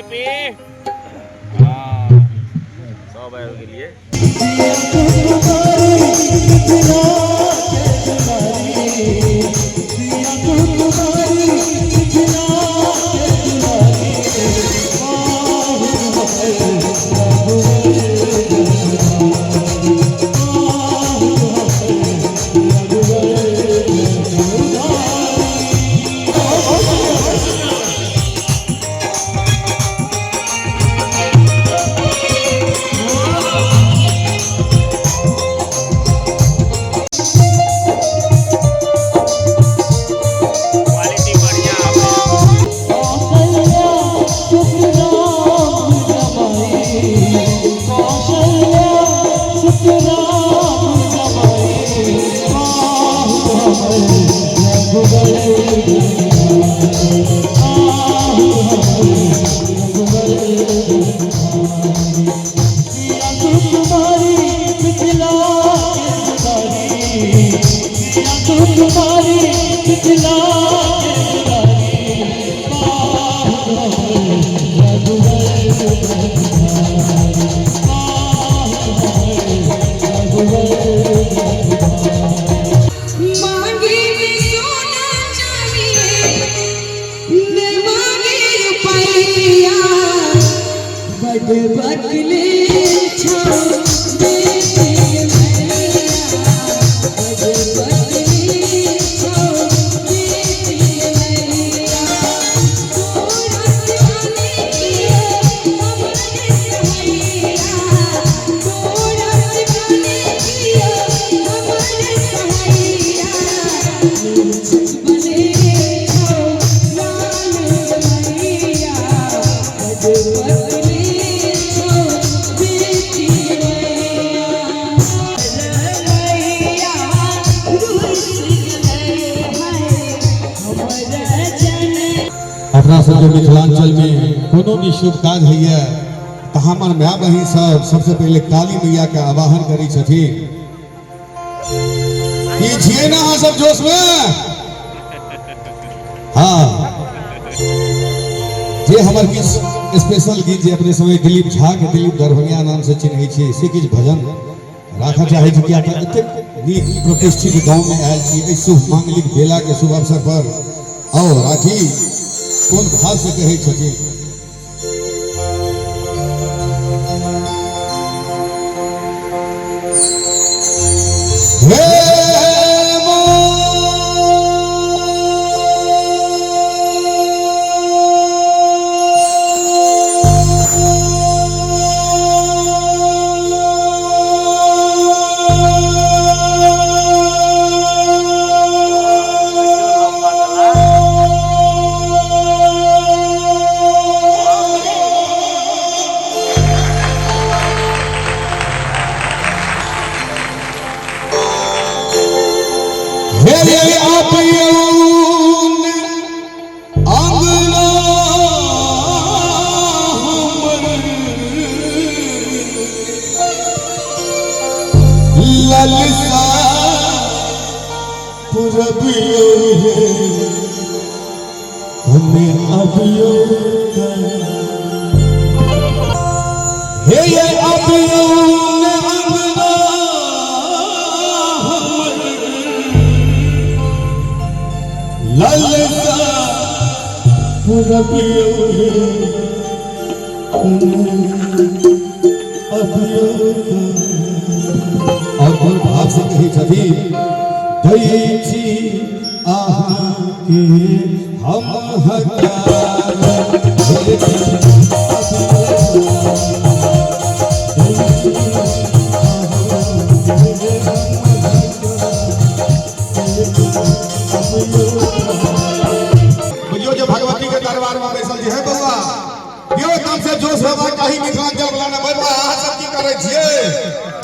पी हाँ सब आबि गेलियै। क्वालिटी बढ़िया आबै। मांगी में सोना चांदी ने मांगी रुपैया बड़ बकले छो बेटी मैया बड़ बकले छो बेटी मैया तोरा सिवाने के हमरे सहैया तोरा सिवाने के हमरे सहैया बने छो लाल मैया बड़ बकले छो बेटी मैया मैया रुस गेलै है हमर जन। अपना सबके मिथिलांचल में कोनो भी शुभ काज होइए तऽ हमर माय बहिन सब सबसे पहिले काली मैया के आवाहन करै छथिन। की छियै ने अहाँ सब जोश में? हाँ, जे हमर किछु स्पेशल गीत जे अपने समय दिलीप झा के दिलीप दरभंगिया नाम से चिन्है छियै से किछु भजन राखऽ चाहै छी, किया तऽ एतेक नीक प्रतिष्ठित गाँव में आयल छी एहि शुभ मांगलिक बेला के शुभ अवसर पर। आओ राखी कोन भाव से कहै छथिन। हे लम्बा गला बाप रे। हे रे अबियौन अंगना हमर ललसा पुरबियो हे हमें अबियो हे ये अबियौन अंगना हमर ललसा पुरबियो हे अबियो। और कोन भाव से कहै छथिन। दै छी अहाँके हम हकार बुझियो जे भगवती के दरबार में बैसल छी। हे बौआ दियौ एकदम से जोश होबाक चाही मिथिलांचल वाला ने। बौआ अहाँ सब की करै छियै?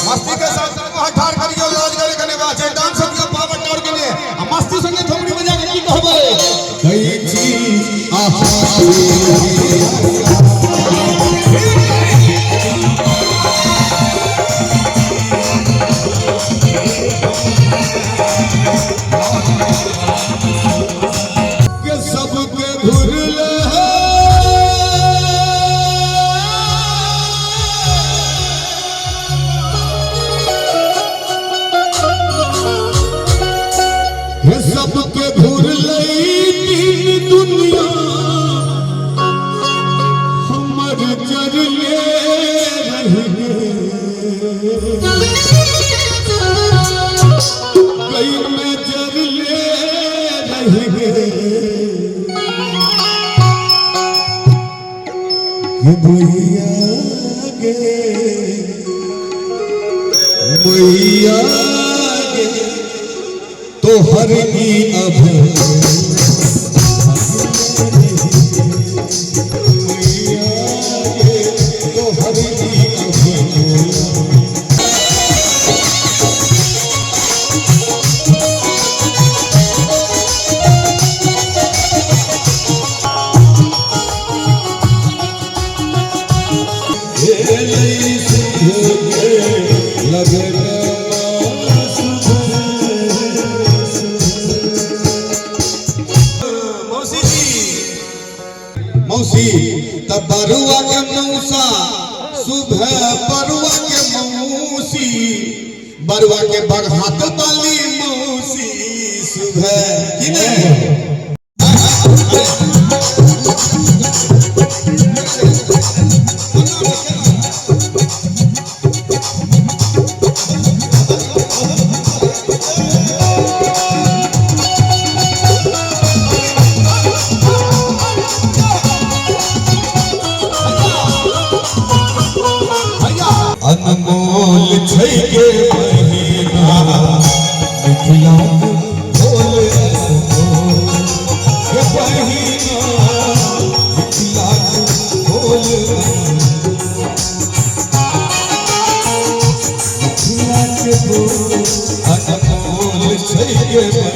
मस्ती के साथ साथ ठाढ़ करियौ, लाज करे कने बात छै। डांस सब दियौ पावर टावर के लिए आ मस्ती संगे थोपड़ी बजा के की कहबै। दै छी अहाँके के सबके घुरल है। गे भैया गे मैया गे तोहर ई अभ मैया गे तोहर ई अभ। मौसी जी, मौसी तब बरुआ के मौसा सुबह, बरुआ के मौसी, बरुआ के बघात बाली मौसी सुबह की नहीं। अनमोल छै गे बहिना मिथिला बोल, अनमोल गे बहिना मिथिला बोल, मिथिला के बोल अनमोल छै गे।